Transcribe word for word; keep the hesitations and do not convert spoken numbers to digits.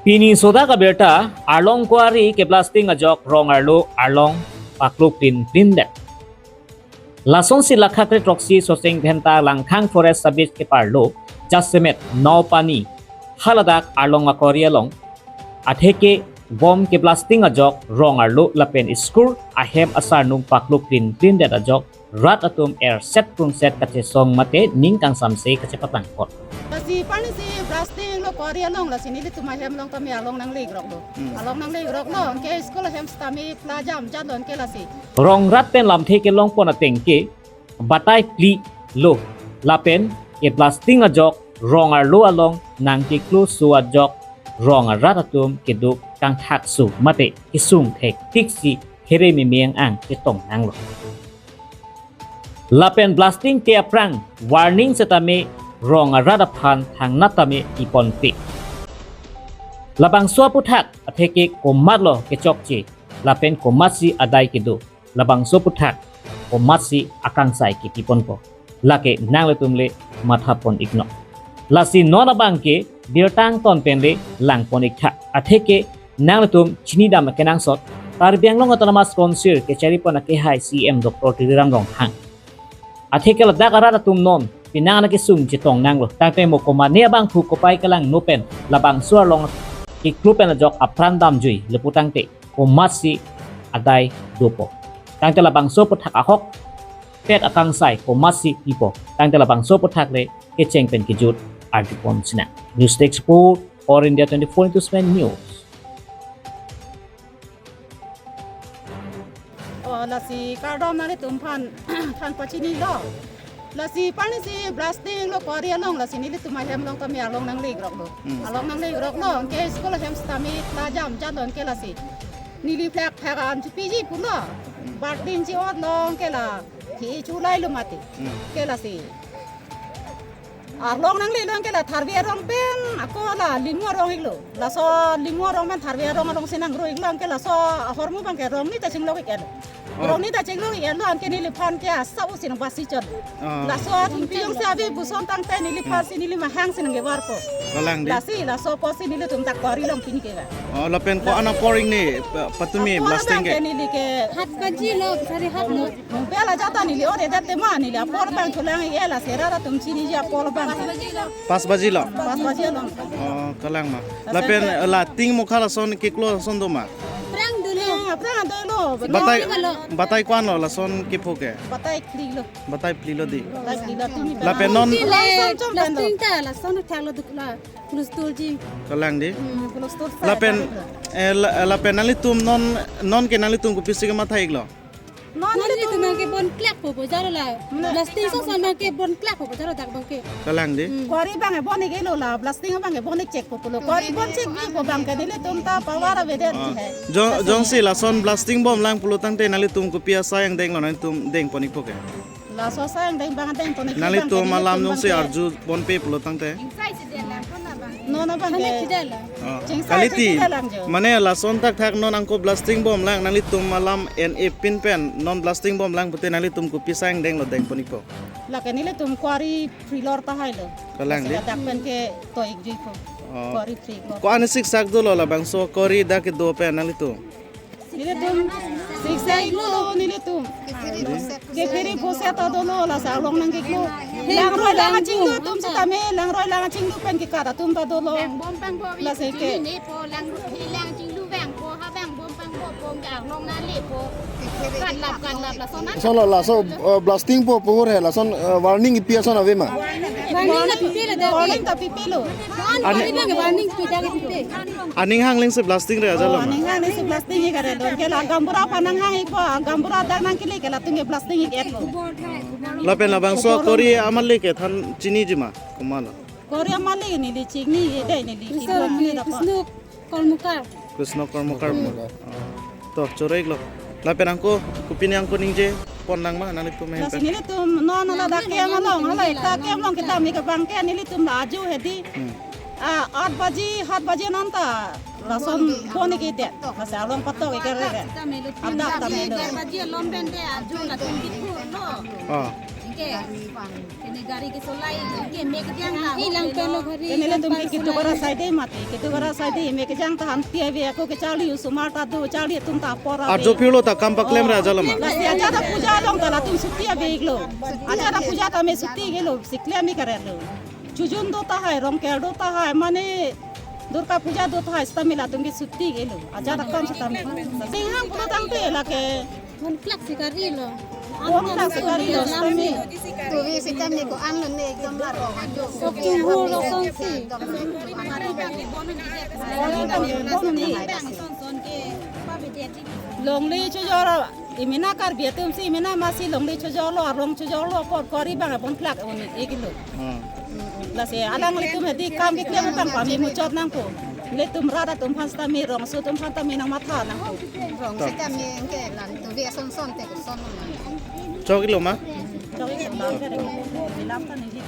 Pini sodak abirta, Arlong kuari keblasting ajok rong arlo arlong paklo pin pin det. Lasonsi lakha kre throksi Soseng Dhenta Langkhang Forest Sub Beat keparlo, jasemet Naupani haladak arlong akuari along atheke bom keblasting ajok rong arlo lapen school ahem asarnung paklo pin pin det ajok rat atum erset krungset kachesong mate ning kangsamse kachepatlangpon. Lasi pani si blasting lo kuari along, lasi nelitum ahem along tame arlong nangle-ik rok lo. Hmm. Arlong nangle-ik rok lo, anke school ahem sitame pla jam jat lo anke lasi. Rong rat pen lamthe kelongpon ateng ke batai phli lo lapen keblasting ajok rong arlo along nangkekloso ajok rong arat atum keduk kangthakso mate kesung thektiksi here meme ang-ang chetong nanglo. Lapen blasting te aphrang warning setame rong arat aphan thangnat tame iponpe. Labangso aputhak atheke komatlo kechokche lapen komatsi adai kedo, labangso aputhak komatsi akangsai kepiponpo, lake nanglitum le mathapon-iknon. Lasi non abangke birta angton pen le langpon-iktha. Atheke nanglitum chinidam akenangsot, Karbi Anglong Autonomous Council kecharipon akehai C E M Doctor Tuliram Ronghang. Atheke ladak arat atum non penang an akesung chetong nanglo. Tangte mo komane abangphu kopai kelangno pen labangso arlong keklo pen ajok apran damjui lapu tangte komatsi adai dopo. Tangte labangso aputhak ahokpet akangsai komatsi pipo. Tangte labangso aputhak le kecheng pen kejut arjupon sinang. News Desk Report, All India twenty-four into seven News. Oh, lasi kardom nanglitum aphan, aphan pachinilo. Lasi pani si blasting lo kuari along, lasi nelitum ahem along tame arlong nangle-ik rok lo. Hmm. Arlong nangle-ik rok lo, anke school ahem sitame pla jam jat lo anke lasi. Neli phlak phlak an chepiji pulo. Hmm. Bardin chi-ot lo anke la. Chi chulai lo mati. Hmm. Anke lasi. Arlong nangle lo anke la Tharve arong pen ako la Limu arong-ik lo. Laso Limu arong pen Tharve arong alongsi nangro-ik lo anke laso ahormu abangke rong ni ta chinglok-ik et. Oh. Rong ni ta chinglok-ik et lo anke neliphan ke asap usi nang basi chot. Oh. Laso atum piyong si ave puson tangte neliphan si neli mahang si nangkevarpo. Kalang di. Lasi laso apotsi nelitum dak kuari along pini keva. Oh, lapen ko-an apor ingni pa-, patumi blasting ke? Apor abangke neli ke hat baji lo, sari hat lo. Bela jata neli ore date ma neli apor abang thulang-ik et, lasi rat atum chiniji apor abang. Pas baji lo? Pas baji lo. Oh, kalang ma. Lapen, eh, la ting mokha lason keklo ason do ma? Aphrang dolo. Eh, aphrang dolo. Batai, batai ko-an lo lason kepho ke? Batai phli lo. Batai phli lo di. Batai phli lo tumi. Lapen non? Phli le, lason chom pen do. Blasting ta lason thak lo duk la. Kulus tul ji. Kalang di. Hmm, kulus tul sa. Lapen, eh, la-, lapen nanglitum non, non ke nanglitum kopisi kematha-ik lo? Non nelitum nangkebon klak po bojaro la. Blasting ason nangkebon klak po bojaro dak abangke. Kalang di. Hmm. Kuari abang ebon-ik lo la, blasting abang ebon-ik chek po pulo. Kuari bon chekji po abangke nelitum ta power avedet. Ah. Hai. Jong, jongsi lason blasting bomlang pulo tangte nanglitum kopi asai angdeng lo, nanglitum dengpon-ikpo ke? Laso asai angdeng abang dengpon-ik abangke nanglitum alam nelitum jongsi abangke arjupon pe pulo tangte. Non abangke. Hande kidala. Oh, chingsai kaliti. Chikidala jo. Mane lason thakthak non angko blasting bomlang nanglitum alam en-e pin pen non blasting bomlang pute nanglitum kopi asai angdeng lo dengpon-ikpo? Lake nelitum kuari phli lor tahai lo. Kalang di. Lasi dak pen ke to-ikjui po. Oh. Kuari phli lor. Ko-an siksak dolo labangso kuari dak kedo pen nanglitum? Nelitum siksak lo nelitum. Kephiri phoset ta dolo, lasi arlong nangkeklo. Langroi lang achinglu atum sitame, langroi lang achinglu pen kekat atum ta dolo. Bang bom bang bom. Lasi ke. Chini ne po lang, hi lang achinglu bang po, ha bang bom bang bom bom ke arlong nangle po. Kat lap kat lap lason na. Lason la, laso, eh, blasting po puhur he, lason, eh, warning ipi ason ave ma? Warning ta pipe lo dak. Warning ta pipe lo. Ani- Warning ta pipe. Aning hang lengsi blasting re ajalo ma? Oh, aning hang lengsi blasting-ik are don. Ke la gaonbura aphan nanghang-ikpo, gaonbura dak nangkele ke latum ke blasting-ik et lo. Lapen labangso kuari amalik ke than chiniji ma? Komatlo? Kuari amalik neli chinine dei neli. Sorry, kiklo neli dapat. Krishna Karmokar. Krishna Karmokar. Hmm. Oh. To, choro-iklo. Lapen angko, kopine angko ningjepon nang ma, nanglitum ahin pen? Lasi nelitum non ladak kem along, hala ekta kem along kedam-ik abangke nelitum la ajo hedi. Hmm. Ah, aat baji, hat baji ananta lason bon-ik det. Masa along patok-ik re. Adak ta melo. Adak ta melo. Egar baji along pen de ajo latum bithur lo. Oh. Kene gari kesolai ke mek jang la. Ilang pelo gari. Kene le tum ke kedo kara side mati, kedo kara side mek jang ta han pi ave ako ke charli osomar ta do, charli atum ta apor ave. Arjo phirlo ta kam paklem ra ajalam ma? Lasi ajat apuja along ta latum suti ave iklo. Ajat apuja ta me suti gelo, siklem ik kare lo. Chojun do tahai, Rongker do tahai, mane Durga Puja do tahai, sitame latum ke suti gelo. Ajat akam sitame. Singhang pulo tangte lake. Bon klak si kari lo. Bon klak si kari lo, sitame. Tuvi sitame ko-an lo ne ekdom la ro. Sok chunghu lo son si. Longle chojor, imena Karbi atum si, imena masi longle chojor lo, arong chojor lo, apor kori bang abon klak un iklo. Hmm. Lasi alanglitum hedi kam keklem abang pami muchot nangpo. Ilitum rat atum aphan sitame, rongso atum aphan tame nangmatha nangpo. Rong sitame ke lan tuvi ason son te koson ma. Chok iklo ma? Chok iklo ma, ke lam ta neli.